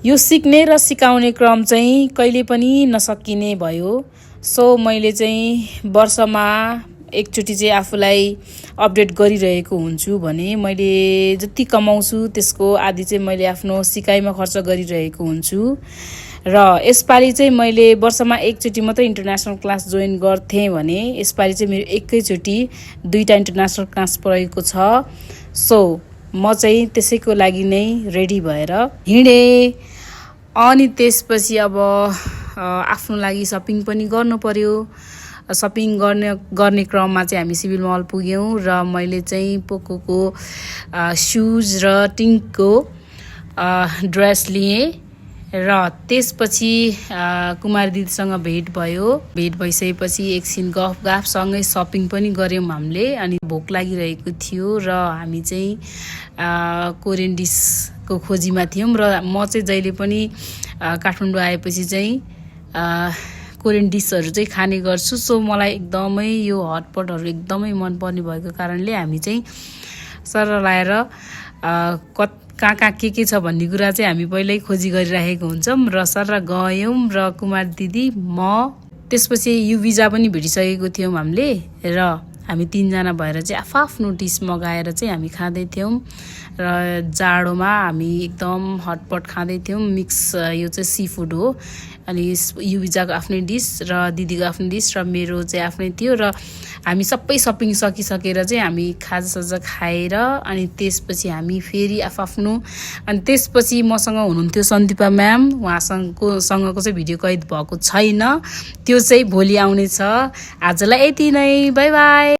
यो सिक्ने र सिकाउने क्रम चाहिँ कहिले पनि नसकिने भयो। सो मैले चाहिँ वर्षमा एकचोटि चाहिँ आफूलाई अपडेट गरिरहेको हुन्छु भने मैले जति कमाउँछु त्यसको आधी चाहिँ मैले आफ्नो सिकाइमा खर्च गरिरहेको हुन्छु। र यसपालि चाहिँ मैले वर्षमा एकचोटि मात्रै इन्टरनेसनल क्लास जोइन गर्थेँ भने यसपालि चाहिँ मेरो एकैचोटि 2टा इन्टरनेसनल क्लास परेको छ। सो म चाहिँ त्यसैको लागि नै रेडी भएर हिँडेँ। अनि त्यसपछि अब आफ्नो लागि सपिङ पनि गर्नु पर्यो। सपिङ गर्ने क्रममा चाहिँ हामी सिभिल मल पुग्यौँ र मैले चाहिँ पोकोको सुज र टिङ्कको ड्रेस लिएँ र त्यसपछि कुमारी दिदीसँग भेट भयो। भेट भइसकेपछि एकछिन गफसँगै सपिङ पनि गऱ्यौँ हामीले। अनि भोक लागिरहेको थियो र हामी चाहिँ कोरियन डिसको खोजीमा थियौँ र म चाहिँ जहिले पनि काठमाडौँ आएपछि चाहिँ कोरियन डिसहरू चाहिँ खाने गर्छु। सो मलाई एकदमै यो हटपटहरू एकदमै मनपर्ने भएको कारणले हामी चाहिँ सर लाएर कहाँ के छ भन्ने कुरा चाहिँ हामी पहिल्यै खोजी गरिराखेको हुन्छौँ र सर गयौँ र कुमार दिदी म त्यसपछि यो भिजा पनि भेटिसकेको थियौँ हामीले र हामी 3जना भएर चाहिँ आफ्नो डिस मगाएर चाहिँ हामी खाँदै थियौँ र जाडोमा हामी एकदम हटपट खाँदै थियौँ। मिक्स यो चाहिँ सी फुड हो। अनि युभिजाको आफ्नै डिस र दिदीको आफ्नो डिस र मेरो चाहिँ आफ्नै थियो र हामी सबै सपिङ सकिसकेर चाहिँ हामी खाजासाजा खाएर अनि त्यसपछि हामी फेरि आफ्नो अनि त्यसपछि मसँग हुनुहुन्थ्यो सन्दिपा म्याम। उहाँसँगको चाहिँ भिडियो कैद भएको छैन, त्यो चाहिँ भोलि आउनेछ। आजलाई यति नै, बाई बाई।